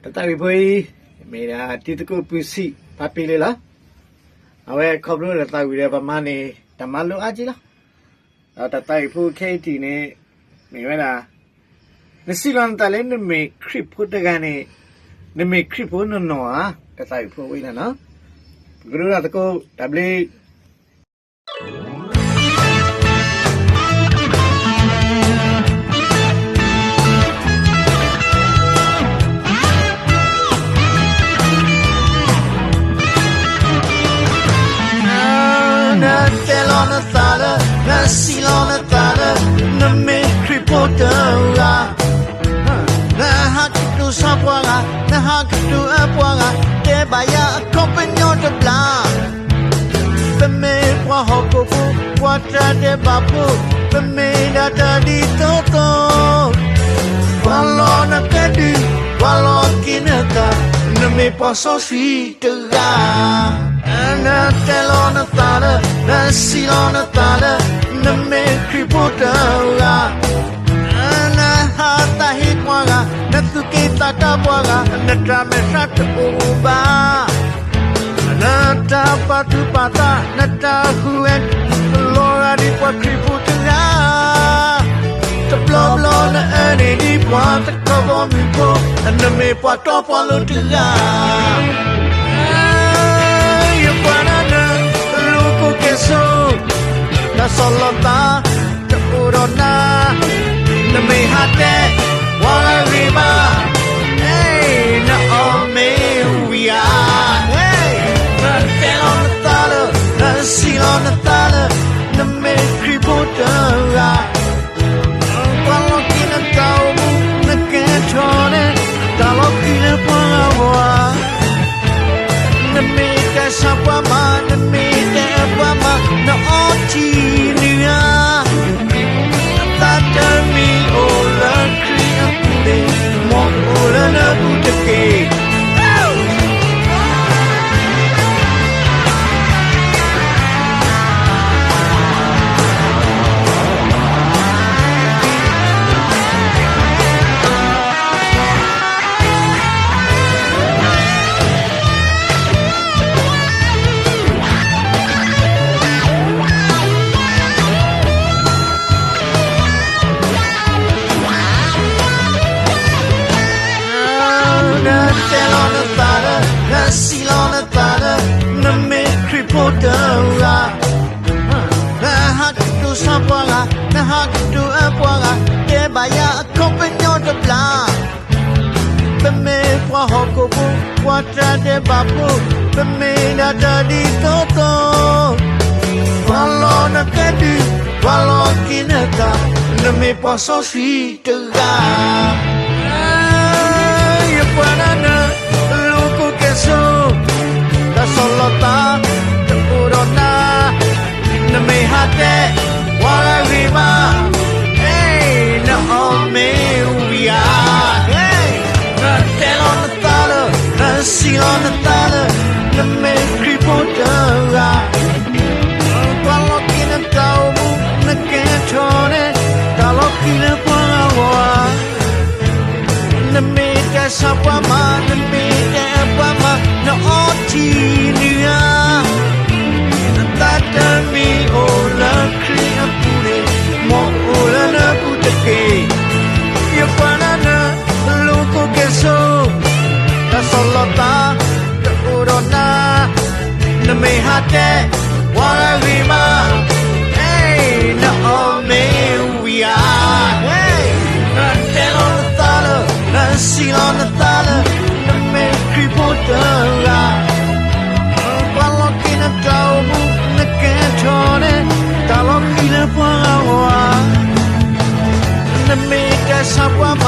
တၢ်သးဝံၣ်ဖိအံၤ မ့ၢ်ဒၣ်တံၤသကိးပုၢ်ဆံးဖါပ့ၤလ့လီၤ. အဝဲခီဖျိတၢ်သးဝံၣ်ဒီးပမၤန့ၣ် တၢ်မၤလိအါက့လီၤ. ဒီးတၢ်သးဝံၣ်ဖိခဲအံၤတံၢ်န့ၣ် မ့ၢ်ဝဲဒၣ် နစံးလီၤနသးလၢနမ့ၢ်ခရံာ်ဖိတဂၤန့ၣ် နမ့ၢ်ခရံာ်ဖိနီၢ်နီၢ်ဧါ. တၢ်သးဝံၣ်ဖိဝဲဒၣ်နီၤ ပကဒိးတၢ်သကိးတၢ်ဘျုး နတဲလီၤနသးလၢ နစံးလီၤနသးလၢ နမ့ၢ်ခရံာ်ဖိတဂၤ နဟးကတိၤဆါပှၤဂၤ နဟးကတိၤအၢပှၤဂၤ တဲဘၣ်ယၤအခီပညီတဘျီ ပမ့ၢ်ပှၤဟီၣ်ခိၣ်ဖိ ပှၤတၢ်ဒဲးဘးဖိ ပမ့ၢ်ဒၣ်တၢ်ဒ်သိးသိး ပှၤလီၤနကဲဒုး ပှၤလီၤက့ၤနသး နမ့ၢ်ပှၤစီဆှံတဂၤ နတဲလီၤနသးလၢ နစံးလီၤနသးလၢ နမ့ၢ်ခရံာ်ဖိတဂၤ နဟးသးဟ့ပှၤဂၤ နသူၣ်က့သးတၢ်ပှၤဂၤ နတၢ်မဲာ်ဆှးတအိၣ်ဘၣ် နတၢ်ပာ်သူၣ်ပာ်သး နတၢ်ဟူးဝဲ လီၤဂာ်ဒ်ပှၤခရံာ်ဖိတဂၤ တဘျီဘျီနအၢန့ၢ်ဒ်ပှၤသကိးဘီမုၢ်ဖိ နမ့ၢ်ပှၤတီပှၤလိၤတဂၤ ယပှၤဒၣ်န လူၤကိၣ်ကဲၣ်ဆိး တၢ်ဆီၣ်လီၤသး တအိၣ်ဒီးနၤ နမ့ၢ်ဟးတဲ ပှၤဂ့ၤမး နအီၣ်မ့ၢ်ဝံၤဧါ နတဲလီၤနသးလၢ နစံးလီၤနသးလၢ နမ့ၢ်ခရံာ်ဖိတဂၤ ပှၤလီၤက့ၤနတၢ်အိၣ်မူ နကဲထီၣ်န့ၣ် တၢ်လီၤဃံၤလၢပှၤဂၤဝါ နမ့ၢ်တၢ်ဆါပှၤမး နမ့ၢ်တၢ်အၢပှၤမး နအီထံနုၤဧါ နသးတမံၤအိၣ်လၢခရံာ်အပူၤန့ၣ် မ်အအိၣ်လၢနပူၤတက့ၢ် နတဲလီၤနသးလၢ နစံးလီၤနသးလၢ နမ့ၢ်ခရံာ်ဖိတဂၤ နဟးကတိၤဆါပှၤဂၤ နဟးကတိၤအၢပှၤဂၤ တဲဘၣ်ယၤအခီပညီတဘျီ ပမ့ၢ်ပှၤဟီၣ်ခိၣ်ဖိ ပှၤတၢ်ဒဲးဘးဖိ ပမ့ၢ်ဒၣ်တၢ်ဒ်သိးသိး ပှၤလီၤနကဲဒုး ပှၤလီၤက့ၤနသး နမ့ၢ်ပှၤစီဆှံတဂၤ ယပှၤဒၣ်န လူၤကိၣ်ကဲၣ်ဆိး တၢ်ဆီၣ်လီၤသး တအိၣ်ဒီးနၤ နမ့ၢ်ဟးတဲ ပှၤဂ့ၤမး နအီၣ်မ့ၢ်ဝံၤဧါ နတဲလီၤနသးလၢ နစံးလီၤနသးလၢ နမ့ၢ်ခရံာ်ဖိတဂၤ ပှၤလီၤက့ၤနတၢ်အိၣ်မူ နကဲထီၣ်န့ၣ် တၢ်လီၤဃံၤလၢပှၤဂၤဝါ နမ့ၢ်တၢ်ဆါပှၤမး နမ့ၢ်တၢ်အၢပှၤမး နအီထံနုၤဧါ နသးတမံၤအိၣ်လၢခရံာ်အပူၤန့ၣ် မ်အအိၣ်လၢနပူၤတက့ၢ် ယပှၤဒၣ်န လူၤကိၣ်ကဲၣ်ဆိး တၢ်ဆီၣ်လီၤသး တအိၣ်ဒီးနၤ နမ့ၢ်ဟးတဲ ပှၤဂ့ၤမး နအီၣ်မ့ၢ်ဝံၤဧါ နတဲလီၤနသးလၢ နစံးလီၤနသးလၢ နမ့ၢ်ခရံာ်ဖိတဂၤ ပှၤလီၤက့ၤနတၢ်အိၣ်မူ နကဲထီၣ်န့ၣ် တၢ်လီၤဃံၤလၢပှၤဂၤဝါ နမ့ၢ်တၢ်ဆါပှၤမး